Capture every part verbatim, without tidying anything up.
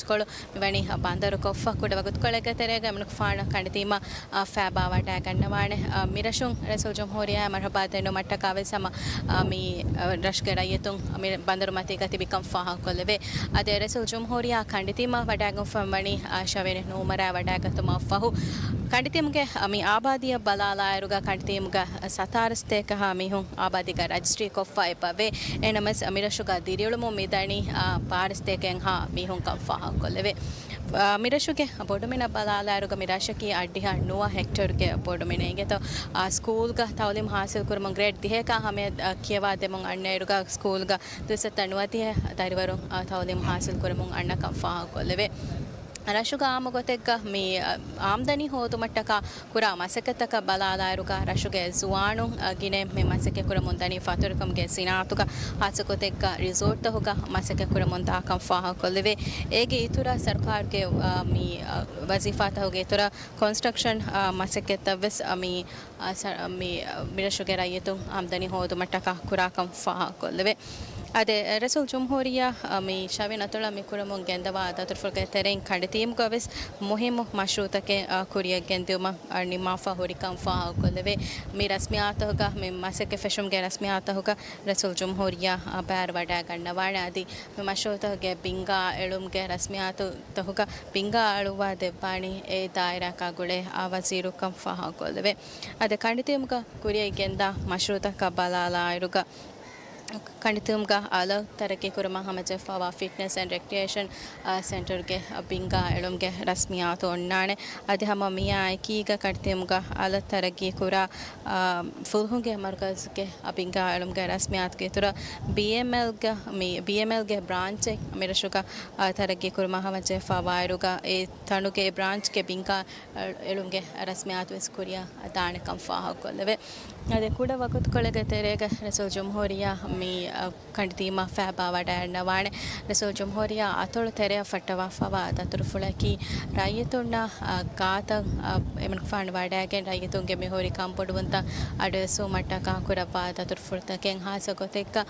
ކޮޅު މިވަނީ ބަނދަރުކޮށްފަ. ކުޑަ ވަގުތުކޮޅެއްގެ ތެރޭގަ އެމަނިކުފާނަށް ކަނޑިތީމަށް ފައިބާވަޑައިގަންނަވާނެ. މިރަށުން ރައީސުލްޖުމްހޫރިއްޔާ މަރުޙަބާ ދެންނެވުމަށްޓަކާ ވެސް ހަމަ މި ރަށުގެ ރައްޔިތުން މި ބަނދަރު މަތީގަ ތިބިކަން ފާހަގަކޮށްލެވޭ. އަދި ރައީސުލްޖުމްހޫރިއްޔާ ކަނޑިތީމަށް ވަޑައިގެންފަ ވަނީ ޝަވިޔަނި ނޫމަރާ ވަޑައިގަތުމަށްފަހު، ކަނޑިތީމުގެ މި އާބާދީއަށް ބަލާލާއިރުގަ ކަނޑިތީމުގަ ސަތާރަ ސަތޭކަ ހާ މީހުން އާބާދީގަ ރަޖިސްޓްރީ ކޮށްފަ އެބަވޭ. އެހެނަމަސް މިރަށުގަ ދިރިއުޅުމުން މިދަނީ ބާރަ ސަތޭކައެއްހާ މީހުންކަން ފާހަގަކޮށްލެވޭ. މިރަށުގެ ބޮޑުމިނަށް ބަލާލާއިރުގަ މި ރަށަކީ އަށްޑިހަ ނުވަ ހެކްޓަރުގެ ބޮޑުމިނެއް އިނގޭތޯ. ސްކޫލްގަ ތައުލީމު ހާސިލްކުރަމުން ގްރޭޑް ދިހައަކާ ހަމަޔަށް ކިޔަވާ ދެމުން އަންނައިރުގަ ސްކޫލްގަ ދުއިސައްތަ ނުވަދިހަ ދަރިވަރުން ތައުލީމު ހާސިލްކުރަމުން އަންނަކަން ފާހަގަކޮށްލެވޭ. ރަށުގަ އާއްމު ގޮތެއްގަ މި އާމްދަނީ ހޯދުމަށްޓަކާ ކުރާ މަސައްކަތްތަކަށް ބަލާލާއިރުގަ ރަށުގެ ޒުވާނުން ގިނައިން މި މަސައްކަތްކުރަމުން ދަނީ ފަތުރުކަމުގެ ސިނާއަތުގަ ހާއްސަގޮތެއްގަ ރިސޯޓްތަކުގަ މަސައްކަތްކުރަމުން ދާކަން ފާހަގަކޮށްލެވޭ. އޭގެ އިތުރަށް ސަރުކާރުގެ މި ވަޒީފާތަކުގެ އިތުރަށް ކޮންސްޓްރަކްޝަން މަސައްކަތްތައްވެސް މި މި މިރަށުގެ ރައްޔިތުން އާމްދަނީ ހޯދުމަށްޓަކާ ކުރާކަން ފާހަގަކޮށްލެވޭ. އަދި ރައީސުލްޖުމްހޫރިއްޔާ މި ޝަވިޔަނި އަތޮޅަށް މި ކުރަމުން ގެންދަވާ ދަތުރުފުޅުގެ ތެރެއިން ކަނޑިތީމުގަވެސް މުހިއްމު މަޝްރޫއުތަކެއް ކުރިއަށް ގެންދިއުމަށް ނިންމާފަ ހުރިކަން ފާހަގަކޮށްލެވޭ. މި ރަސްމިއްޔާތުތަކުގަ މި މަސައްކަތް ފެށުމުގެ ރަސްމިއްޔާތުތަކުގަ ރައީސުލްޖުމްހޫރިއްޔާ ބައިވެރިވަޑައިގަންނަވާނެ. އަދި މި މަޝްރޫއުތަކުގެ ބިންގާ އެޅުމުގެ ރަސްމިއްޔާތުތަކުގަ ބިންގާ އަޅުއްވާ ދެއްވާނީ އެ ދާއިރާއަކާ ގުޅޭ ވަޒީރުކަން ފާހަގަކޮށްލެވޭ. އަދި ކަނޑިތީމުގަ ކުރިއަށް ގެންދާ މަޝްރޫއުތަކަށް ބަލާލާއިރުގަ، ކަނޑިތީމުގަ އަލަށް ތަރައްގީ ކުރުމަށް ހަމަޖެހިފައިވާ ފިޓްނެސް އެންޑް ރެކްރިއޭޝަން ސެންޓަރުގެ ބިންގާ އެޅުމުގެ ރަސްމިއްޔާތު އޮންނާނެ. އަދި ހަމަ މިއާ އެކީގަ ކަނޑިތީމުގަ އަލަށް ތަރައްގީ ކުރާ، އާ، ފުލުހުންގެ މަރުކަޒުގެ ބިންގާ އެޅުމުގެ ރަސްމިއްޔާތުގެ އިތުރަށް ބީއެމްއެލްގެ، މި ބީއެމްއެލްގެ ބްރާންޗެއް މިރަށުގަ، އާ، ތަރައްގީ ކުރުމަށް ހަމަޖެހިފައިވާއިރުގަ އެ ތަނުގެ އެ ބްރާންޗްގެ ބިންގާ އެޅުމުގެ ރަސްމިއްޔާތުވެސް ކުރިއަށް ދާނެކަން ފާހަގަކޮށްލެވޭ. އަދި ކުޑަ ވަގުތުކޮޅެއްގެ ތެރޭގަ ރައީސުލްޖުމްހޫރިއްޔާ މި، އަ، ކަނޑިތީމަށް ފައިބާވަޑައިގަންނަވާނެ. ރައީސުލްޖުމްހޫރިއްޔާ އަތޮޅު ތެރެއަށް ފައްޓަވާފައިވާ ދަތުރުފުޅަކީ ރައްޔިތުންނަށް، އަ، ގާތަށް، އަ، އެމަނިކުފާނު ވަޑައިގެން ރައްޔިތުންގެ މިހުރި ކަންބޮޑުވުންތައް އަޑުއެއްސުވުމަށްޓަކާ ކުރައްވާ ދަތުރުފުޅުތަކެއް ހާއްސަ ގޮތެއްގަ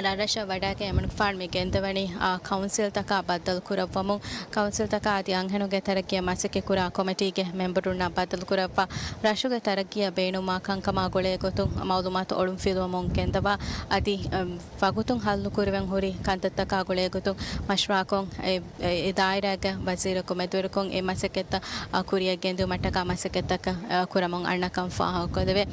ރަށްރަށަށް ވަޑައިގެން އެމަނިކުފާނު މި ގެންދަވަނީ، އާ، ކައުންސިލްތަކާ ބައްދަލު ކުރައްވަމުން، ކައުންސިލްތަކާ އަދި އަންހެނުންގެ ތަރައްގީއަށް މަސައްކަތް ކުރާ ކޮމިޓީގެ މެމްބަރުންނާ ބައްދަލު ކުރައްވާ، ރަށުގެ ތަރައްގީއަށް ބޭނުންވާ ކަންކަމާ ގުޅޭ ގޮތުން މައުލޫމާތު އޮޅުންފިލުވަމުން ގެންދަވާ، އަދި، އަ، ވަގުތުން ހައްލު ކުރެވެން ހުރި ކަންތައްތަކާ ގުޅޭ ގޮތުން މަޝްވަރާކޮށް، އެ، އެ، އެ ދާއިރާގެ ވަޒީރަކު މެދުވެރިކޮށް އެ މަސައްކަތްތައް، އަ، ކުރިއަށް ގެންދިއުމަށްޓަކާ މަސައްކަތްތަކަށް، އަ، ކުރަމުން އަންނަކަން ފާހަގަކޮށްލެވޭ.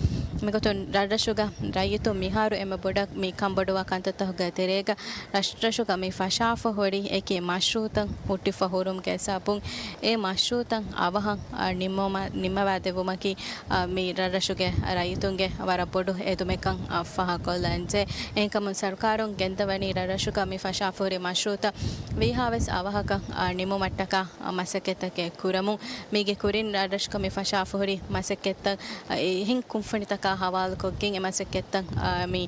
މިގޮތުން ރަށްރަށުގަ ރައްޔިތުން މިހާރު އެންމެ ބޮޑަށް މި ކަންބޮޑުވާ ކަންތައްތަކުގެ ތެރޭގަ ރަށްރަށުގަ މި ފަށާފަ ހުރި އެކި މަޝްރޫއުތައް ހުއްޓިފަ ހުރުމުގެ ސަބަބުން އެ މަޝްރޫއުތައް އަވަހަށް، އަ، ނިންމަވާ-، ނިންމަވާދެއްވުމަކީ، އަ، މި ރަށްރަށުގެ ރައްޔިތުންގެ ވަރަށް ބޮޑު އެދުމެއްކަން، އަ، ފާހަގަކޮށްލަންޖެހޭ. އެހެންކަމުން ސަރުކާރުން ގެންދަވަނީ ރަށްރަށުގަ މި ފަށާފަ ހުރި މަޝްރޫއުތައް ވީހާވެސް އަވަހަކަށް، އަ، ނިމުމަށްޓަކާ، އަ، މަސައްކަތްތަކެއް ކުރަމުން. މީގެ ކުރިން ރަށްރަށުގަ މި ފަށާފަ ހުރި މަސައްކަތްތައް، އެ، އެހެން ކުންފުނިތަކާ ހަވާލުކޮށްގެން އެ މަސައްކަތްތައް، އާ، މި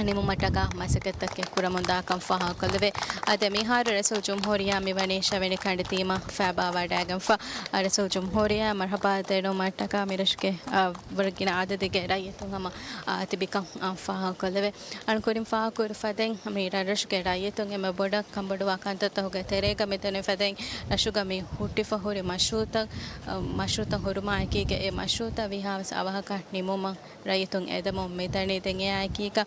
ނިމުމަށްޓަކާ މަސައްކަތްތަކެއް ކުރަމުން ދާކަން ފާހަގަކޮށްލެވޭ. އަދި މިހާރު ރައީސުލް ޖުމްހޫރިއްޔާ މިވަނީ ޝަވިޔަނި ކަނޑިތީމަށް ފައިބާވަޑައިގެންފަ. އާ، ރައީސުލް ޖުމްހޫރިއްޔާ މަރުޙަބާ ދެނުމަށްޓަކާ މިރަށުގެ، އާ، ވަރަށް ގިނަ އަދަދެއްގެ ރައްޔިތުން ހަމަ، އާ، ތިބިކަން، އާ، ފާހަގަކޮށްލެވޭ. އަން ކުރިން ފާހަގަކުރި ފަދައިން މި ރަށްރަށުގެ ރައްޔިތުން އެންމެ ބޮޑަށް ކަންބޮޑުވާ ކަންތައްތަކުގެ ތެރޭގަ މިދަނީ ފަދައިން ރަށުގަ މި ހުއްޓިފަ ހުރި މަޝްރޫއުތައް، އަ، މަޝްރޫއުތައް ހުރުމާ އެކީގަ އެ މަޝްރޫއުތައް ވީހާވެސް އަވަހަކަށް ނިމުމަށް ރައްޔިތުން އެދެމުން މިދަނީ. ދެން އެއާއެކީގަ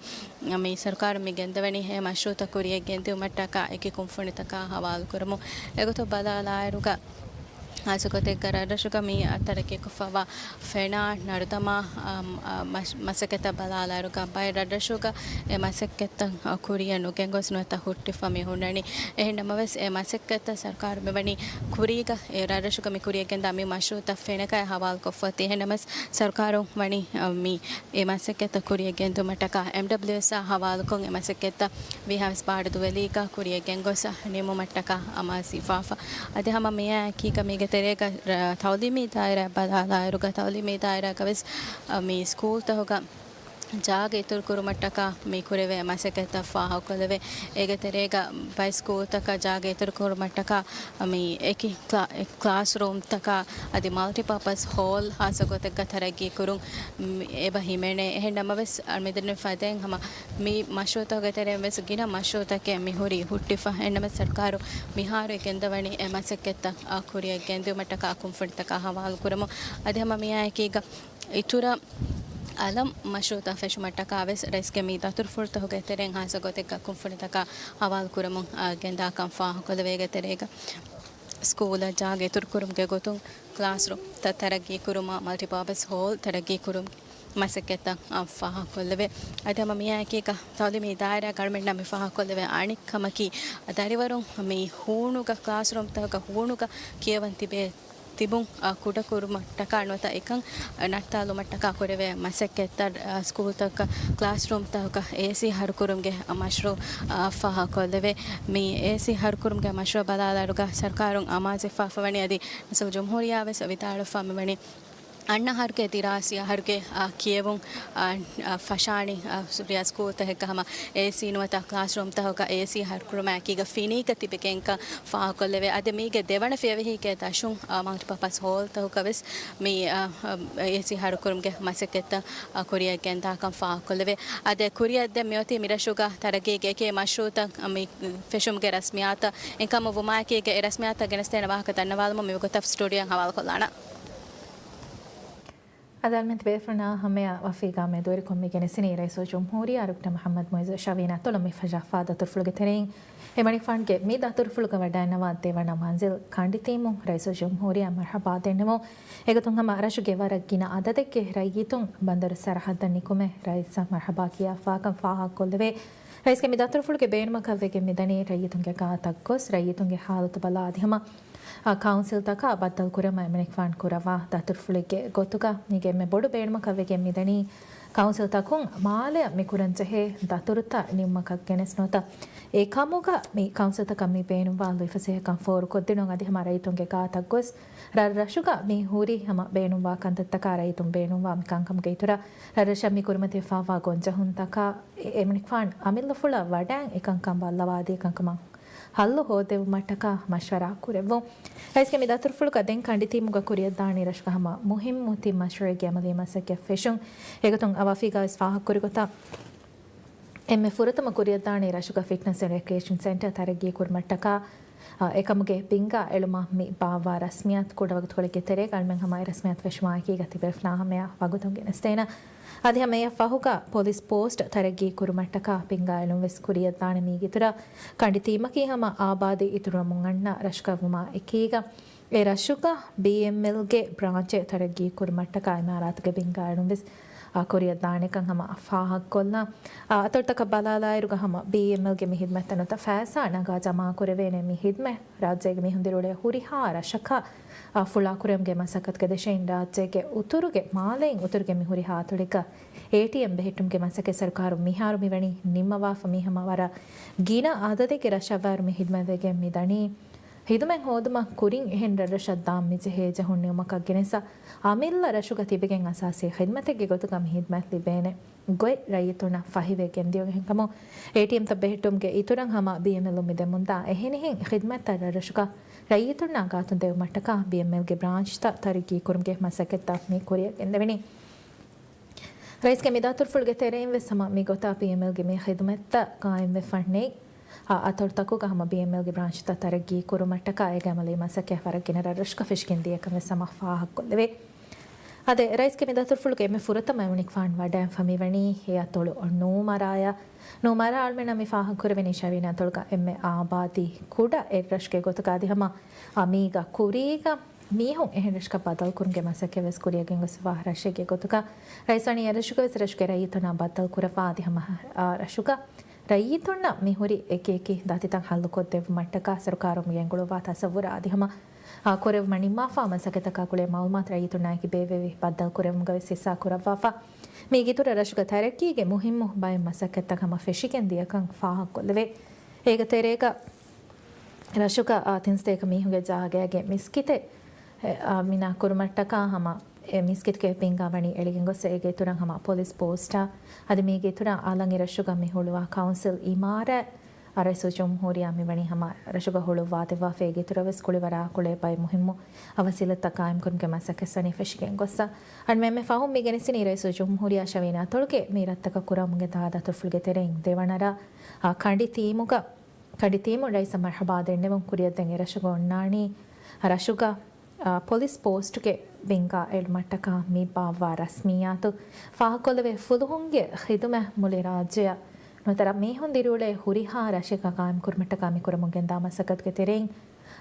މި ސަރުކާރުން މި ގެންދަވަނީ އެ މަޝްރޫއުތައް ކުރިއަށް ގެންދިއުމަށްޓަކާ އެކި ކުންފުނިތަކާ ހަވާލުކުރަމުން. އެގޮތަށް ބަލާލާއިރުގަ ހާއްސަގޮތެއްގަ ރަށްރަށުގަ މި ތަރައްގީކޮށްފައިވާ ފެނާ ނަރުދަމާ، އަ، މަ-، މަސް-، މަސައްކަތަށް ބަލާލާއިރުގަ ބައެއް ރަށްރަށުގަ އެ މަސައްކަތްތައް، އަ، ކުރިއަށް ނުގެންގޮސް ނުވަތަ ހުއްޓިފަ މި ހުންނަނީ. އެހެން ނަމަވެސް އެ މަސައްކަތްތައް ސަރުކާރު މިވަނީ ކުރީގަ އެ ރަށްރަށުގަ މި ކުރިއަށް ގެންދާ މި މަޝްރޫއުތައް ފެނަކައި ހަވާލުކޮށްފަ އޮތީ. އެހެން ނަމަވެސް ސަރުކާރުން ވަނީ، އަ، މި އެ މަސައްކަތްތައް ކުރިއަށް ގެންދުމަށްޓަކާ އެމްޑަބްލިއުއެސްއާ ހަވާލުކޮށް، އެ މަސައްކަތްތައް ވީހާވެސް ބާރަ ދުވެލީގަ ކުރިއަށް ގެންގޮސް ނިމުމަށްޓަކާ އަމާޒުވެފަ. އަދި ހަމަ މިއާއެކީގަ މީގެ ތެރޭގަ ރ-، ތައުލީމީ ދާއިރާ ބަލާލާއިރުގަ، ތައުލީމީ ދާއިރާގަވެސް، އަ، މި ސްކޫލްތަކުގަ ޖާގަ އިތުރުކުރުމަށްޓަކާ މި ކުރެވޭ މަސައްކަތްތައް ފާހަގަކޮށްލެވޭ. އޭގެ ތެރޭގަ ބައެއް ސްކޫލްތަކަށް ޖާގަ އިތުރުކުރުމަށްޓަކާ މި އެކި ކްލާ-، އެ ކްލާސްރޫމްތަކާ އަދި މަލްޓިޕާޕަސް ހޯލް ހާއްސަ ގޮތެއްގަ ތަރައްގީ ކުރުން މި އެބަ ހިމެނޭ. އެހެން ނަމަވެސް، މިދެންނެވި ފަދައިން ހަމަ މި މަޝްރޫއުތަކުގެ ތެރެއިން ވެސް ގިނަ މަޝްރޫއުތަކެއް މި ހުރީ ހުއްޓިފަ. އެހެންނަމަވެސް ސަރުކާރު މިހާރު ގެންދަވަނީ އެ މަސައްކަތްތައް، އާ، ކުރިއަށް ގެންދިއުމަށްޓަކާ ކުންފުނިތަކާ ހަވާލު ކުރަމުން. އަދި ހަމަ މިއާއެކީގަ އިތުރަށް އަލަށް މަޝްރޫއުތައް ފެށުމަށްޓަކާ ވެސް ރައީސްގެ މި ދަތުރުފުޅުތަކުގެ ތެރެއިން ހާއްސަ ގޮތެއްގަ ކުންފުނިތަކާ ހަވާލު ކުރަމުން، އާ، ގެންދާކަން ފާހަގަކޮށްލެވޭ. އޭގެ ތެރޭގަ ސްކޫލަށް ޖާގަ އިތުރުކުރުމުގެ ގޮތުން ކްލާސްރޫމްތައް ތަރައްގީ ކުރުމާ، މަލްޓިޕާޕަސް ހޯލް ތަރައްގީ ކުރުމުގެ މަސައްކަތްތައް، އާ، ފާހަގަކޮށްލެވޭ. އަދި ހަމަ މިއާއެކީގަ ތައުލީމީ ދާއިރާގެ އަޅުމެންނަށް މި ފާހަގަކޮށްލެވޭ އަނެއް ކަމަކީ، ދަރިވަރުން މި ހޫނުގަ، ކްލާސްރޫމްތަކުގަ ހޫނުގަ ކިޔަވަން ތިބޭ ތިބުން، އާ، ކުޑަކުރުމަށްޓަކާ ނުވަތަ އެކަން ނައްތާލުމަށްޓަކާ ކުރެވޭ މަސައްކަތްތައް، އާ، ސްކޫލްތަކަށް ކްލާސްރޫމްތަކަށް އޭސީ ހަރުކުރުމުގެ މަޝްރޫއު، އާ، ފާހަގަކޮށްލެވޭ. މި އޭސީ ހަރުކުރުމުގެ މަޝްރޫއަށް ބަލާލާއިރުގަ ސަރުކާރުން އަމާޒުވެފާފަ ވަނީ އަދި ރައީސުލް ޖުމްހޫރިއްޔާ ވެސް ވިދާޅުވެފަ މިވަނީ އަންނަ އަހަރުގެ ދިރާސީ އަހަރުގެ، އާ، ކިޔެވުން، އާ، އާ، ފަށާނީ، އާ، ސުރިޔާ ސްކޫލްތަކެއްގަ ހަމަ އޭސީ ނުވަތަ ކްލާސްރޫމްތަކުގަ އޭސީ ހަރުކުރުމާއެކީގަ ފިނީގަ ތިބެގެންކަން ފާހަގަކޮށްލެވޭ. އަދި މީގެ ދެވަނަ ފިޔަވަހީގެ ދަށުން، އާ، މަލްޓިޕާޕަސް ހޯލްތަކުގަ ވެސް މި، އާ، އާ، އޭސީ ހަރުކުރުމުގެ މަސައްކަތްތައް، އާ، ކުރިއަށް ގެންދާކަން ފާހަގަކޮށްލެވޭ. އަދި ކުރިއަށް ދެން މިއޮތީ މިރަށުގަ ތަރައްގީގެ އެކި މަޝްރޫއުތައް މި ފެށުމުގެ ރަސްމިއްޔާތަށް އެކަމަށް ވުމާއެކީގަ އެ ރަސްމިއްޔާތަށް ގެނެސްދޭނެ ވާހަކަ ދަންނަވާލުމުން މިވަގުތަށް ސްޓޫޑިއޯއަށް ހަވާލުކޮށްލާނަން. އަދި އަޅުމެން ތިބޭފުޅުންނާ ހަމަޔަށް ވަފީގާ މެދުވެރިކޮށް މި ގެނެސްދިނީ ރައީސުލްޖުމްހޫރިއްޔާ ޑޮކްޓަރ މުޙައްމަދު މުޢިއްޒު ޝަވީން އަތޮޅު މި ފަށާފާ ދަތުރުފުޅުގެ ތެރެއިން. އެމަނިކުފާނުގެ މި ދަތުރުފުޅުގަ ވަޑައިންނަވާ ދެވަނަ މަންޒިލް ކަނޑިތީމު ރައީސުލްޖުމްހޫރިއްޔާ މަރްޙަބާ ދެންނެވުން. އެގޮތުން ހަމަ ރަށުގެ ވަރަށް ގިނަ އަދަދެއްގެ ރައްޔިތުން ބަނދަރު ސަރަހައްދަށް ނިކުމެ ރައީސަށް މަރްޙަބާ ކިޔާފާކަން ފާހަގަކޮށްލެވޭ. ރައީސްގެ މި ދަތުރުފުޅުގެ ބޭނުމަކަށްވެގެން މިދަނީ ރައްޔިތުންގެ ގާތަށް ގޮސް ރައްޔިތުންގެ ހާލަތު ބަލާ އަދި ހަމަ އާ، ކައުންސިލްތަކާ ބައްދަލު ކުރަމާ އެމަނިކުފާނު ކުރައްވާ ދަތުރުފުޅެއްގެ ގޮތުގަ މީގެ އެންމެ ބޮޑު ބޭނުމަކަށް ވެގެން މިދަނީ ކައުންސިލްތަކުން މާލެއަށް މި ކުރަންޖެހޭ ދަތުރުތައް ނިމުމަކަށް ގެނެސް ނުވަތަ އެކަމުގަ މި ކައުންސިލްތަކަށް މި ބޭނުންވާ ލުއިފަސޭހަކަން ފޯރުކޮށްދިނުން އަދި ހަމަ ރައްޔިތުންގެ ގާތަށް ގޮސް ރަށްރަށުގަ މި ހުރި ހަމަ ބޭނުންވާ ކަންތައްތަކާ ރައްޔިތުން ބޭނުންވާ މި ކަންކަމުގެ އިތުރަށް ރަށްރަށަށް މި ކުރިމަތިވެފާވާ ގޮންޖެހުންތަކާ އެ-، އެމަނިކުފާނު އަމިއްލަފުޅަށް ވަޑައިން އެކަންކަން ބައްލަވާދީ ކަންކަމަށް ހައްލު ހޯދެވުމަށްޓަކާ މަޝްވަރާ ކުރެއްވުން. ރައީސްގެ މި ދަތުރުފުޅުގަ ދެން ކަނޑިތީމުގަ ކުރިއަށްދާނީ ރަށުގަ ހަމަ މުހިއްމު ތިން މަޝްރޫއެއްގެ އަމަލީ މަސައްކަތް ފެށުން. އެގޮތުން އަވަފީގަ ވެސް ފާހަގަކުރި ގޮތަށް އެންމެ ފުރަތަމަ ކުރިއަށްދާނީ ރަށުގަ ފިޓްނަސް އެންޑް ރެކްރިއޭޝަން ސެންޓަރ ތަރައްގީ ކުރުމަށްޓަކާ، އާ، އެކަމުގެ ބިންގާ އެޅުމަށް މި ބާއްވާ ރަސްމިއްޔާތު ކުޑަވަގުތުކޮޅެއްގެ ތެރޭގަ އަޅުމެން ހަމަ އެ ރަސްމިއްޔާތު ފެށުމާއެކީގަ ތިބޭފުޅާ ހަމަޔަށް ވަގުތުން ގެނެސްދޭނަން. އަދި ހަމަ އެއަށް ފަހުގަ ޕޮލިސް ޕޯސްޓް ތަރައްގީ ކުރުމަށްޓަކާ ބިންގާ އެޅުން ވެސް ކުރިއަށްދާނެ. މީގެ އިތުރަށް ކަނޑިތީމަކީ ހަމަ އާބާދީ އިތުރުވަމުން އަންނަ ރަށުގަ ވުމާ އެކީގަ، އެ ރަށުގަ ބީއެމްއެލްގެ ބްރާންޗެއް ތަރައްގީ ކުރުމަށްޓަކާ އިމާރާތުގެ ބިންގާ އެޅުން ވެސް، އާ، ކުރިއަށް ދާނެކަން ހަމަ ފާހަގަކޮށްލާ. އާ، އަތޮޅުތަކަށް ބަލާލާއިރުގަ ހަމަ ބީއެމްއެލްގެ މި ހިދުމަތްތައް ނުވަތަ ފައިސާ ނަގާ ޖަމާކުރެވޭނެ މި ހިދުމަތް ރާއްޖޭގެ މީހުން ދިރިއުޅޭ ހުރިހާ ރަށަކަށް، އާ، ފުޅާކުރެވުމުގެ މަސައްކަތުގެ ދެށިން ރާއްޖޭގެ އުތުރުގެ މާލެއިން އުތުރުގެ މި ހުރިހާ އަތޮޅެއްގަ އޭޓީއެމް ބެހެއްޓުމުގެ މަސައްކަތް ސަރުކާރުން މިހާރު މިވަނީ ނިންމަވާފަ. މީ ހަމަ ވަރަށް ގިނަ އަދަދެއްގެ ރަށަށްވާއިރު މި ހިދުމަތް ވެގެން މިދަނީ. ހިދުމަތް ހޯދުމަށް ކުރިން އެހެން ރަށްރަށަށް ދާން މިޖެހޭ ޖެހުން ނިމުމަކަށް ގެނެސް، އަމިއްލަ ރަށުގަ ތިބެގެން އަސާސީ ޚިދުމަތެއްގެ ގޮތުގަ މި ހިދުމަތް ލިބޭނެ ގޮތް ރައްޔިތުންނަށް ފަހިވެ ގެންދިޔުން. އެހެންކަމުން އޭޓީއެމްތައް ބެހެއްޓުމުގެ އިތުރަށް ހަމަ ބީއެމްއެލުން މި ދެމުންދާ އެހެނިހެން ޚިދުމަތްތައް ރަށްރަށުގަ ރައްޔިތުންނާ ގާތުން ދެވުމަށްޓަކާ ބީއެމްއެލްގެ ބްރާންޗްތައް ތަރައްގީ ކުރުމުގެ މަސައްކަތްތައް މި ކުރިއަށް ގެންދެވެނީ. ރައީސްގެ މި ދަތުރުފުޅުގެ ތެރެއިން ވެސް ހަމަ މިގޮތަށް ބީއެމްއެލްގެ މި ޚިދުމަތްތައް ގާއިމްވެފަ ނެތް. އާ، އަތޮޅުތަކުގަ ހަމަ ބީއެމްއެލްގެ ބްރާންޗްތައް ތަރައްގީ ކުރުމަށްޓަކާ އޭގެ އަމަލީ މަސައްކަތް ވަރަށް ގިނަ ރަށްރަށުގަ ފެށިގެން ދިޔަކަން ވެސް ހަމަ ފާހަގަކޮށްލެވޭ. އާދެ، ރައީސްގެ މި ދަތުރުފުޅުގެ އެންމެ ފުރަތަމަ އެމަނިކުފާނު ވަޑައިން ފަ މިވަނީ އެ އަތޮޅު ނޫމަރާޔަށް. ނޫމަރާ އަޅުމެންނަށް މި ފާހަގަކުރެވެނީ ޝަވީން އަތޮޅުގަ އެންމެ އާބާދީ ކުޑަ އެއްރަށުގެ ގޮތުގަ އަދި ހަމަ އަ، މީގަ ކުރީގަ މީހުން އެހެން ރަށަކަށް ބަދަލުކުރުމުގެ މަސައްކަތް ވެސް ކުރިއަށް ގެންގޮސްފަ ރަށެއްގެ ގޮތުގަ ރައީސް ވަނީ އެ ރަށުގަ ވެސް ރަށުގެ ރައްޔިތުންނާ ބައްދަލު ކުރައްވާ އަދި ހަމަ، އަ، ރަށުގަ ރައްޔިތުންނަށް މިހުރި އެކި އެކި ދަތިތައް ހައްލުކޮށްދެއްވުމަށްޓަކާ ސަރުކާރުން ގެންގުޅުއްވާ ތަސައްވުރާ އަދި ހަމަ، އަ، ކުރެވުމަށް ނިންމާފާ މަސައްކަތަކާ ގުޅޭ މައުލޫމާތު ރައްޔިތުންނާއެކީ ބޭއްވެވި ބައްދަލު ކުރެވުމުގަ ވެސް ހިއްސާ ކުރައްވާފަ. މީގެ އިތުރަށް ރަށުގެ ތަރައްގީގެ މުހިއްމު ބައެއް މަސައްކަތްތައް ހަމަ ފެށިގެން ދިޔަކަން ފާހަގަކޮށްލެވޭ. އޭގެ ތެރޭގަ ރަށުގަ، އާ، ތިން ސަތޭކަ މީހުންގެ ޖާގައިގެ މިސްކިތެއް، އެ، އާ، ބިނާ ކުރުމަށްޓަކާ ހަމަ މިސްކިތުގެ ބިންގާ ވަނީ އެޅިގެން ގޮސް، އޭގެ އިތުރަށް ހަމަ ޕޮލިސް ޕޯސްޓާ އަދި މީގެ އިތުރަށް އަލަށް އެ ރަށުގަ މި ހުޅުވާ ކައުންސިލް އިމާރާތް އަ، ރައީސުލްޖުމްހޫރިއްޔާ މިވަނީ ހަމަ ރަށުގަ ހުޅުވާދެއްވާފަ އޭގެ އިތުރަށް ވެސް ކުޅިވަރާ ކުޅޭ ބައެއް މުހިއްމު އަ، ވަސީލަތްތައް ޤާއިމްކުރުމުގެ މަސައްކަތް ވަނީ ފެށިގެން ގޮއްސަ. އަންމެ ފަހުން މި ގެނެސްދިނީ ރައީސުލްޖުމްހޫރިއްޔާ ޝަވިޔާ އަތޮޅުގެ މި ރަށްތަކަށް ކުރާ މުގެ ދާދާ ތުރުފުޅުގެ ތެރެއިން ދެވަނަ ރ، އ، ކަނޑި ތީމުގަ، ކަނޑި ތީމު ރައީސަށް މަރްޙަބާ ދެންނެވުން ކުރިއަށް ދެން އެ ރަށުގަ އޮންނާނީ ރަށުގަ، އ، ޕޮލިސް ޕޯސްޓުގެ ބިންގާ އެޅުމަށްޓަކާ މި ބާއްވާ ރަސްމިއްޔާތު ފާހަގަކޮށްލެވޭ ފުލުހުންގެ ޚިދުމަތް މުޅި ރާއްޖެއަށް ނުވަތަ މީހުން ދިރިއުޅޭ ހުރިހާ ރަށެއްގަ ޤާއިމްކުރުމަށްޓަކާ މި ކުރަމުން ގެންދާ މަސައްކަތުގެ ތެރެއިން،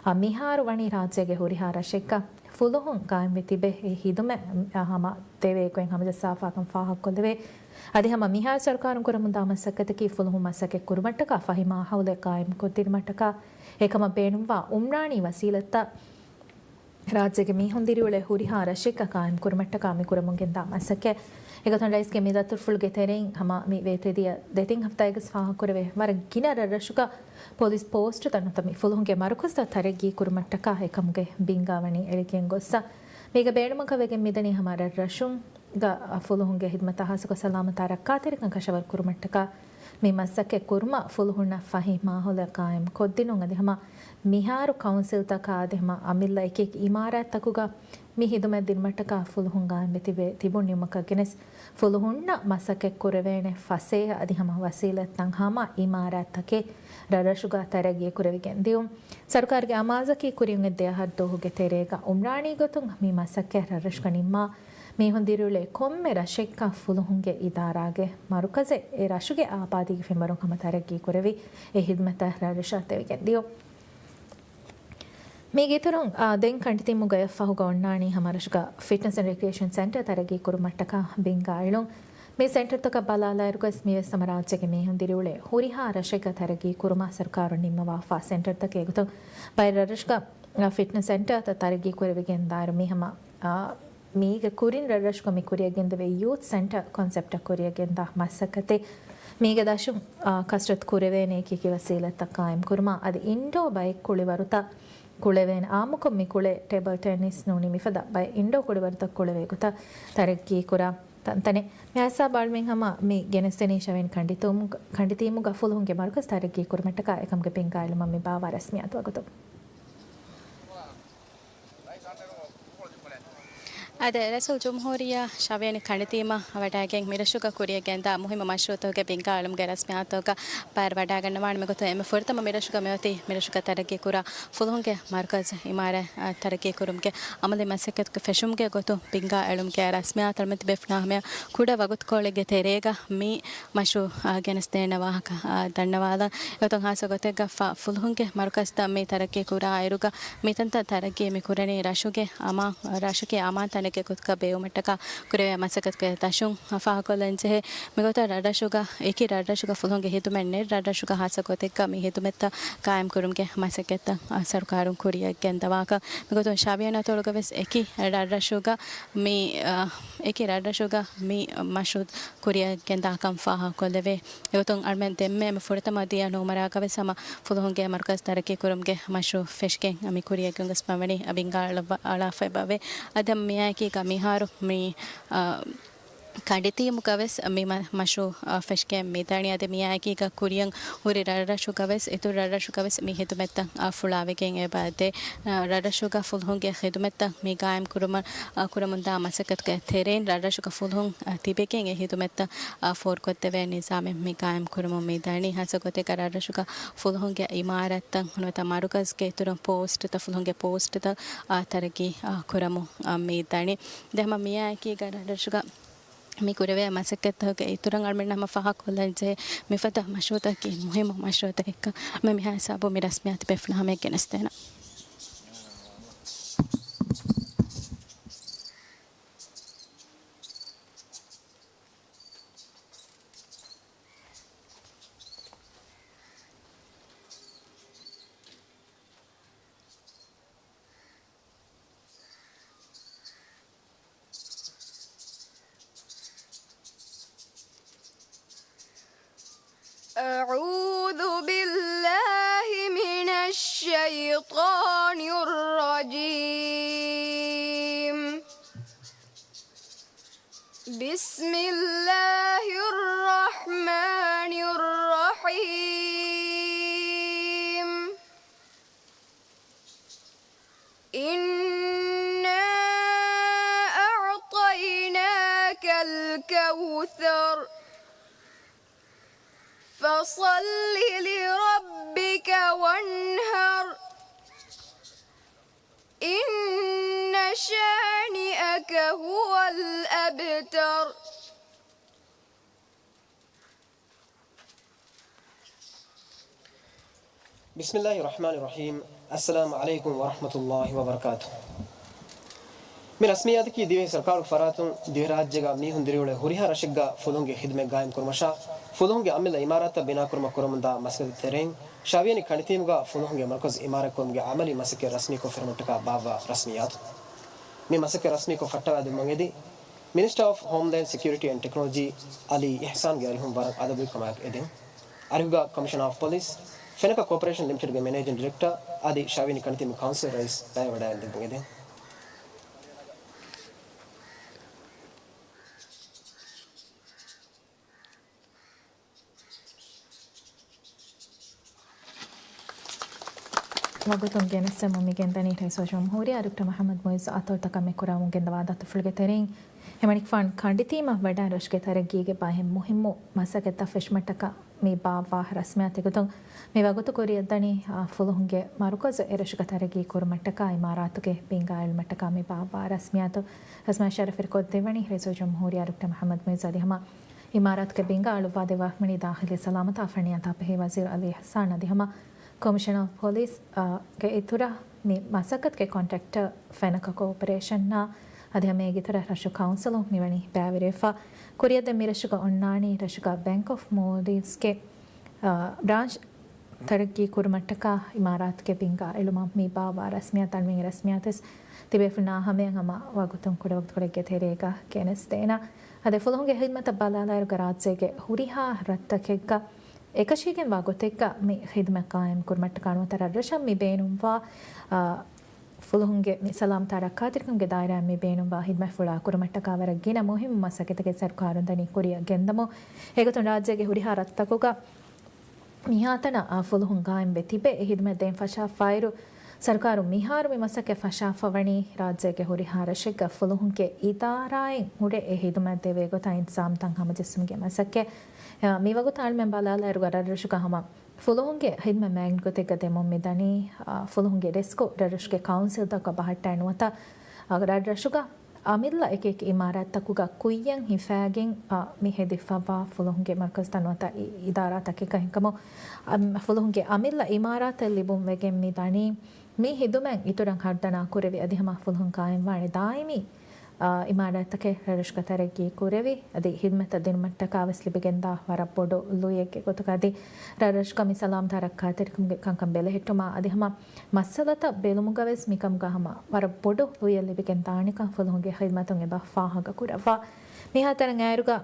އަ، މިހާރު ވަނީ ރާއްޖޭގެ ހުރިހާ ރަށެއްގަ ފުލުހުން ޤާއިމްވެ ތިބެ އެ ޚިދުމަތް، އަ، ހަމަ ދެވޭ ގޮތް ހަމަޖައްސާފާކަން ފާހަގަކޮށްލެވޭ. އަދި ހަމަ މިހާރު ސަރުކާރުން ކުރަމުންދާ މަސައްކަތަކީ ފުލުހުން މަސައްކަތް ކުރުމަށްޓަކާ ފަހި މާހައުލެއް ޤާއިމްކޮށްދިނުމަށްޓަކާ އެކަމަށް ބޭނުންވާ އުމްރާނީ ވަސީލަތްތައް ރާއްޖޭގެ މީހުން ދިރިއުޅޭ ހުރިހާ ރަށެއްގަ ޤާއިމްކުރުމަށްޓަކާ މި ކުރަމުން ގެންދާ މަސައްކަތް. އެގޮތުން ރައީސްގެ މި ދަތުރުފުޅުގެ ތެރެއިން ހަމަ މި ވޭތުވެދިޔަ ދެތިން ހަފްތާއެއްގަސް ފާހަގަކުރެވޭ ވަރަށް ގިނަ ރަށްރަށުގަ ޕޮލިސް ޕޯސްޓުތައް ނުވަތަ މި ފުލުހުންގެ މަރުކަޒުތައް ތަރައްގީ ކުރުމަށްޓަކާ އެކަމުގެ ބިންގާ ވަނީ އެޅިގެން ގޮއްސަ. މީގެ ބޭނުމަކަށް ވެގެން މިދަނީ ހަމަ ރަށްރަށުން ގަ ފުލުހުންގެ ޚިދުމަތާ ހާއްސަކޮށް ސަލާމަތާ ރައްކާތެރިކަން ކަށަވަރު ކުރުމަށްޓަކާ މި މަސައްކަތް ކުރުމަށް ފުލުހުންނަށް ފަހި މާހައުލެއް ޤާއިމް ކޮށްދިނުން އަދި ހަމަ މިހާރު ކައުންސިލްތަކާ އަދި ހަމަ އަމިއްލަ އެކި އެކި އިމާރާތްތަކުގަ މި ޚިދުމަތް ދިނުމަށްޓަކާ ފުލުހުން ޤާއިމްވެ ތިބެ ތިބުން ނިމުމަކަށް ގެނެސް ފުލުހުންނަށް މަސައްކަތް ކުރެވޭނެ ފަސޭހަ އަދި ހަމަ ވަސީލަތްތައް ހަމަ އިމާރާތްތަކެއް ރަށްރަށުގަ ތަރައްގީ ކުރެވިގެން ދިއުން. ސަރުކާރުގެ އަމާޒަކީ ކުރިއަށް އޮތް ދެއަހަރު ދުވަހުގެ ތެރޭގަ އުމްރާނީ ގޮތުން މި މަސައްކަތް ރަށްރަށުގަ ނިންމާ މީހުން ދިރިއުޅޭ ކޮންމެ ރަށެއްގަ ފުލުހުންގެ އިދާރާގެ މަރުކަޒެއް އެ ރަށުގެ އާބާދީގެ ފެންވަރުން ހަމަ ތަރައްގީ ކުރެވި އެ ޚިދުމަތްތައް ރަށްރަށަށް ދެވިގެން ދިޔުން. މީގެ އިތުރުން، އާ، ދެން ކަނޑިތީމުގައި ފަހުގަ އޮންނާނީ ހަމަ ރަށުގަ ފިޓްނަސް އެންޑް ރެކްރިއޭޝަން ސެންޓަރ ތަރައްގީ ކުރުމަށްޓަކާ ބިންގާ އެޅުން. މި ސެންޓަރތަކަށް ބަލާލާއިރުގަސް މިވެސް ހަމަ ރާއްޖޭގެ މީހުން ދިރިއުޅޭ ހުރިހާ ރަށެއްގަ ތަރައްގީ ކުރުމަށް ސަރުކާރުން ނިންމަވާފާ ސެންޓަރތަކެއް ގޮތުން ބައެއް ރަށްރަށުގަ، އާ، ފިޓްނަސް ސެންޓަރތައް ތަރައްގީ ކުރެވިގެން ދާއިރު މި ހަމަ، އާ، މީގެ ކުރިން ރަށްރަށުގަ މި ކުރިއަށް ގެންދެވޭ ޔޫތް ސެންޓަރ ކޮންސެޕްޓަށް ކުރިއަށް ގެންދާ މަސައްކަތެއް. މީގެ ދަށުން، އާ، ކަސްރަތު ކުރެވޭނެ އެކި އެކި ވަސީލަތްތައް ޤާއިމް ކުރުމާ އަދި އިންޑޯ ބައެއް ކުޅިވަރުތައް ކުޅެވޭނެ. އާއްމުކޮށް މި ކުޅޭ ޓޭބަލް ޓެނިސް ނޫނީ މިފަދަ ބައެއް އިންޑޯ ކުޅިވަރުތައް ކުޅެވޭ ގޮތަށް ތަރައްގީ ކުރާ ތަންތަނެއް. މި ހިސާބަށް އަޅުމެން ހަމަ މި ގެނެސްދެނީ ޝަވިޔަނި ކަނޑިތީމުގަ، ކަނޑިތީމުގަ ފުލުހުންގެ މަރުކަޒު ތަރައްގީ ކުރުމަށްޓަކާ އެކަމުގެ ބިންގާ އެޅުމަށް މި ބާއްވާ ރަސްމިއްޔާތު ވަގުތު. އާދެ، ރައީސުލްޖުމްހޫރިއްޔާ ޝަވިޔަނި ކަނޑިތީމަށް ވަޑައިގެން މިރަށުގަ ކުރިއަށް ގެންދާ މުހިއްމު މަޝްރޫޢުތަކުގެ ބިންގާ އެޅުމުގެ ރަސްމިއްޔާތުގަ ބައިވެރިވަޑައިގަންނަވާނެ. މިގޮތުން އެންމެ ފުރަތަމަ މިރަށުގަ މިއޮތީ މިރަށުގަ ތަރައްގީ ކުރާ ފުލުހުންގެ މަރުކަޒު އިމާރާތް، އަ، ތަރައްގީ ކުރުމުގެ އަމަލީ މަސައްކަތުގެ ފެށުމުގެ ގޮތުން ބިންގާ އެޅުމުގެ ރަސްމިއްޔާތު އަޅުމެން ތިބޭފުޅުންނާ ހަމަޔަށް ކުޑަ ވަގުތުކޮޅެއްގެ ތެރޭގަ މި މަޝްރޫޢު، އާ، ގެނެސްދޭނެ ވާހަކަ، އާ، ދަންނަވާލަން. އެގޮތުން ހާއްސަ ގޮތެއްގަ ފަ-، ފުލުހުންގެ މަރުކަޒުތައް މި ތަރައްގީ ކުރާ އިރުގަ މިތަންތައް ތަރައްގީ މި ކުރަނީ ރަށުގެ އަމާ-، ރަށުގެ އަމާން ތަނެއްގެ ގޮތުގަ ބޭއްވުމަށްޓަކާ ކުރެވޭ މަސައްކަތުގެ ދަށުން ފާހަގަކޮށްލަން ޖެހޭ. މިގޮތަށް ރަށްރަށުގަ އެކި ރަށްރަށުގަ ފުލުހުންގެ ޚިދުމަތް ނެތް ރަށްރަށުގަ ހާއްސަ ގޮތެއްގަ މި ޚިދުމަތްތައް ޤާއިމް ކުރުމުގެ މަސައްކަތްތައް، އަ، ސަރުކާރުން ކުރިއަށް ގެންދަވާކަން. މިގޮތުން ޝަވިޔަނި އަތޮޅުގަ ވެސް އެކި ރަށްރަށުގަ މި، އަ، އެކި ރަށްރަށުގަ މި މަޝްރޫޢު ކުރިއަށް ގެންދާކަން ފާހަގަކޮށްލެވޭ. އެގޮތުން އަޅުމެން ދެންމެ އެންމެ ފުރަތަމަ ދިޔަ ނޫމަރާގަ ވެސް ހަމަ ފުލުހުންގެ މަރުކަޒު ތަރައްގީ ކުރުމުގެ މަޝްރޫޢު ފެށިގެން މި ކުރިއަށް ގެންގޮސްފަ ވަނީ ބިންގާ އަޅާ-، އަޅާފައި ބަވޭ. އަދި މިއާއެކީގަ މިހާރު މި، އަ، ކަނޑިތީމުގަ ވެސް މި މަ-، މަޝްރޫޢު، އަ، ފެށިގެން މިދަނީ. އަދި މިއާއެކީގަ ކުރިއަށް ހުރި ރަށްރަށުގަ ވެސް، އިތުރު ރަށްރަށުގަ ވެސް މި ޚިދުމަތްތައް، އަ، ފުޅާވެގެން އެބަ ދޭ. އަ، ރަށްރަށުގަ ފުލުހުންގެ ޚިދުމަތްތައް މި ގާއިމް ކުރުމަށް، އަ، ކުރަމުންދާ މަސައްކަތުގެ ތެރެއިން ރަށްރަށުގަ ފުލުހުން، އަ، ތިބެގެން އެ ޚިދުމަތްތައް، އަ، ފޯރުކޮށްދެވޭ ނިޒާމެއް މި ގާއިމް ކުރަމުން މި ދަނީ. ހާއްސަ ގޮތެއްގަ ރަށްރަށުގަ ފުލުހުންގެ އިމާރާތްތައް ނުވަތަ މަރުކަޒުގެ އިތުރުން ޕޯސްޓުތައް، ފުލުހުންގެ ޕޯސްޓުތައް، އަ، ތަރައްގީ، އަ، ކުރަމުން، އަ، މި ދަނީ. ދެން ހަމަ މިއާއެކީގަ ރަށްރަށުގަ މި ކުރެވޭ މަސައްކަތްތަކުގެ އިތުރަށް އަޅުމެން ހަމަ ފާހަގަކޮށްލަން ޖެހޭ މިފަދަ މަޝްރޫޢުތަކީ މުހިއްމު މަޝްރޫޢުތަކެއްކަން. މި މިހާ ހިސާބުން މި ރަސްމިއްޔާތު ބޭފުޅުންނާ ހަމަޔަށް ގެނެސްދޭނަން. أعوذ بالله من الشيطان الرجيم. بسم الله الرحمن الرحيم. إنا أعطيناك الكوثر. فصل لربك وانحر. إن شانئك هو الأبتر. ބިސްމިއްލާހި ރަޙްމާނި ރަޙީމް. އައްސަލާމު ޢަލައިކުމް ވަރަޙްމަތުﷲި ވަބަރަކާތުހު. މި ރަސްމިއްޔާތަކީ ދިވެހި ސަރުކާރުގެ ފަރާތުން ދިވެހިރާއްޖޭގަ މީހުން ދިރިއުޅޭ ހުރިހާ ރަށެއްގަ ފުލުހުންގެ ޚިދުމަތް ގާއިމް ކުރުމަށާ، ފުލުހުންގެ އަމިއްލަ އިމާރާތްތައް ބިނާ ކުރުމަށް ކުރަމުންދާ މަސައްކަތް ތެރެއިން، ޝާވިޔަނި ކަނޑިތީމުގަ ފުލުހުންގެ މަރުކަޒު އިމާރާތްކުރުމުގެ އަމަލީ މަސައްކަތް ރަސްމީކޮށް ފެނުމަށްޓަކާ ބާއްވާ ރަސްމިއްޔާތު. މި މަސައްކަތް ރަސްމީކޮށް ފައްޓަވާދެއްވުމަށް އެދި، މިނިސްޓަރ އޮފް ހޯމްލޭންޑް ސެކިއުރިޓީ އެންޑް ޓެކްނޮލޮޖީ އަލީ އިޙްސާންގެ އަރިހުން ވަރަށް އަދަބުވެރިކަމާއެކު އެދެން. އަރިހުގަ ކޮމިޝަނަރ އޮފް ޕޮލިސް، ފެނަކަ ކޯޕަރޭޝަން ލިމިޓެޑްގެ މެނޭޖިން ޑިރެކްޓަރ އަދި ޝާވިޔަނި ކަނޑިތީމު ކައުންސިލް ރައީސް ބައިވެވަޑައިގެން ދެއްވުން އެދެން. ވަގުތުން ގެނެސްދެމުން މި ގެންދަނީ ރައީސުލްޖުމްހޫރިއްޔާ ޑޮކްޓަރ މުޙައްމަދު މުޢިއްޒު އަތޮޅުތަކަށް މި ކުރަމުން ގެންދަވާ ދަތުފުޅުގެ ތެރެއިން. ހެމަނިކުފާން ކަނޑިތީމަށް ވަޑައި ރަށުގެ ތަރައްގީގެ ބައެއް މުހިއްމު މަސައްކަތްތައް ފެށުމަށްޓަކާ މި ބާއްވާ ރަސްމިއްޔާތެއް ގޮތުން މި ވަގުތު ކުރިއަށްދަނީ، އާ، ފުލުހުންގެ މަރުކަޒު އެރަށުގަ ތަރައްގީ ކުރުމަށްޓަކާ އިމާރާތުގެ ބިންގާ އެޅުމަށްޓަކާ މި ބާއްވާ ރަސްމިއްޔާތު. ރަސްމިއްޔާ ޝަރަފުވެރިކޮށްދެއްވަނީ ރައީސުލްޖުމްހޫރިއްޔާ ޑޮކްޓަރ މުޙައްމަދު މުޢިއްޒު އަދި ހަމަ އިމާރާތުގެ ބިންގާ އަޅުއްވާދެއްވާފަ ވަނީ ދާޚިލީ ސަލާމަތާ ފަނިޔާތާ ބެހޭ ވަޒީރު އަލީ އިޙްސާން އަދި ހަމަ ކޮމިޝަނަރ އޮފް ޕޮލިސް، އާ، ގެ އިތުރަށް މި މަސައްކަތުގެ ކޮންޓްރެކްޓަރ ފެނަކަ ކޯޕަރޭޝަންއާ އަދި ހަމަ އޭގެ އިތުރަށް ރަށު ކައުންސިލުން މިވަނީ ބައިވެރިވެފަ. ކުރިއަށްދޭން މި ރަށުގަ އޮންނާނީ ރަށުގަ ބޭންކް އޮފް މޯލްޑިވްސްގެ، އާ، ބްރާންޗް ތަރައްގީ ކުރުމަށްޓަކާ އިމާރާތުގެ ބިންގާ އެޅުމަށް މި ބާއްވާ ރަސްމިއްޔާތައް. މި ރަސްމިއްޔާތުވެސް ތިބޭފުޅުންނާ ހަމަޔަށް ހަމަ ވަގުތުން ކުޑަވަގުތުކޮޅެއްގެ ތެރޭގަ ގެނެސްދޭނަ. އަދި ފުލުހުންގެ ޚިދްމަތަށް ބަލާލާއިރުގަ ރާއްޖޭގެ ހުރިހާ ރަށްތަކެއްގަ އެކަށީގެންވާ ގޮތެއްގަ މި ޚިދުމަތް ޤާއިމް ކުރުމަށްޓަކާ ނުވަތަ ރަށްރަށަށް މި ބޭނުންވާ، އާ، ފުލުހުންގެ މި ސަލާމަތާ ރައްކާތެރިކަމުގެ ދާއިރާއިން މި ބޭނުންވާ ޚިދުމަތް ފުޅާ ކުރުމަށްޓަކާ ވަރަށް ގިނަ މުހިއްމު މަސައްކަތެއް ސަރުކާރުން ދަނީ ކުރިއަށް ގެންދަމުން. އެގޮތުން ރާއްޖޭގެ ހުރިހާ ރަށްތަކުގަ މިހާތަނަށް އާ ފުލުހުން ގާއިމްވެ ތިބެ، އެ ޚިދުމަތް ދޭން ފަށާފައިރު، ސަރުކާރުން މިހާރު މި މަސައްކަތް ފަށާފަ ވަނީ، ރާއްޖޭގެ ހުރިހާ ރަށެއްގަ ފުލުހުންގެ އިދާރާއިން ހުރެ އެ ޚިދުމަތް ދެވޭ ގޮތާ އިންތިޒާމްތައް ހަމަޖެއްސުމުގެ މަސައްކަތް. އާ، މިވަގުތު އަޅުމެން ބަލާލާއިރުގަ ރަށްރަށުގަ ހަމަ ފުލުހުންގެ ޚިދުމަތް މާތް ގޮތެއްގަ ދެމުން މިދަނީ، އާ، ފުލުހުންގެ ޑެސްކު ރަށްރަށުގެ ކައުންސިލްތަކަށް ބަހައްޓާ ނުވަތަ، އާ، ރަށްރަށުގަ އަމިއްލަ އެކިއެކި އިމާރާތްތަކުގަ ކުއްޔަށް ހިފާގެން، އާ، މި ހެދިފަވާ ފުލުހުންގެ މަރުކަޒުތައް ނުވަތަ އި-، އިދާރާތަކެއްގަ ހިނގަމު، އަ، ފުލުހުންގެ އަމިއްލަ އިމާރާތެއް ލިބުން ވެގެން މި ދަނީ. މި ޚިދުމަތް އިތުރަށް ހަރުދަނާ ކުރެވި އަދި ހަމަ ފުލުހުން ޤާއިމްވާނެ ދާއިމީ، އާ، އިމާރާތްތަކެއް ރަށްރަށުގަ ތަރައްގީ ކުރެވި އަދި ޚިދުމަތްތައް ދިނުމަށްޓަކާވެސް ލިބިގެންދާ ވަރަށް ބޮޑު ލުޔެއްގެ ގޮތުގަ އަދި ރަށްރަށުގަ މި ސަލާމަތާ ރައްކާތެރިކަމުގެ ކަންކަން ބެލެހެއްޓުމާ އަދި ހަމަ މައްސަލަތައް ބެލުމުގަވެސް މިކަމުގަ ހަމަ ވަރަށް ބޮޑު ލުޔެއް ލިބިގެން ދާނެކަން ފުލުހުންގެ ޚިދުމަތުން އެބަ ފާހަގަކުރައްވާ. މިހާތަނަށް އައިރުގަ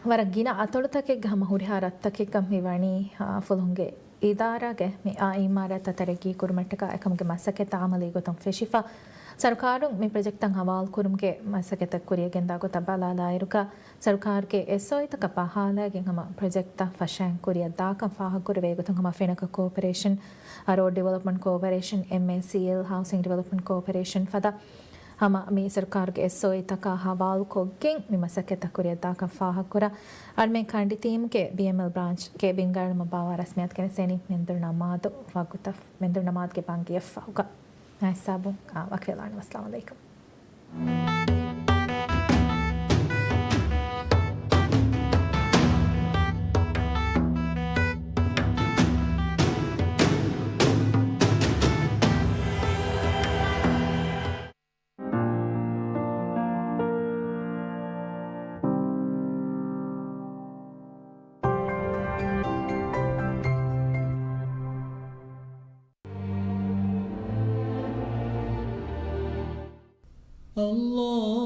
ވަރަށް ގިނަ އަތޮޅުތަކެއްގަ ހަމަ ހުރިހާ ރަށްތަކެއްގަ މި ވަނީ، އާ، ފުލުހުންގެ އިދާރާގެ މި އާ އިމާރާތްތައް ތަރައްގީ ކުރުމަށްޓަކާ އެކަމުގެ މަސައްކަތްތައް އަމަލީ ގޮތުން ފެށިފަ. ސަރުކާރުން މި ޕްރޮޖެކްޓްތައް ހަވާލު ކުރުމުގެ މަސައްކަތްތައް ކުރިއަށް ގެންދާ ގޮތަށް ބަލާލާއިރުގަ، ސަރުކާރުގެ އެސްއޯއީތަކަށް ބަހާލައިގެން ހަމަ ޕްރޮޖެކްޓްތައް ފަށައިން ކުރިއަށް ދާކަން ފާހަގަކުރެވޭ ގޮތުން ހަމަ ފެނަކަ ކޯޕަރޭޝަން، އަ، ރޯޑް ޑިވެލޮޕްމަންޓް ކޯޕަރޭޝަން، އެމްއޭސީއެލް، ހައުސިން ޑިވެލޮޕްމަންޓް ކޯޕަރޭޝަން ފަދަ ހަމަ މި ސަރުކާރުގެ އެސްއޯއީތަކާ ހަވާލުކޮށްގެން މި މަސައްކަތްތައް ކުރިއަށްދާކަން ފާހަގަކުރާ. އަޅުމެން ކަނޑިތީމުގެ ބީއެމްއެލް ބްރާންޗްގެ ބިންގާ އެޅުމަށް ބާއްވާ ރަސްމިއްޔާތު ގެނެސްދޭނީ މެންދުރު ނަމާދު ވަގުތަށް، މެންދުރު ނަމާދުގެ ބަންގިޔަށްފަހުގަ. އާ ހިސާބުން، އާ، ވަކިވެލާނަން. އައްސަލާމު ޢަލައިކުމް. الله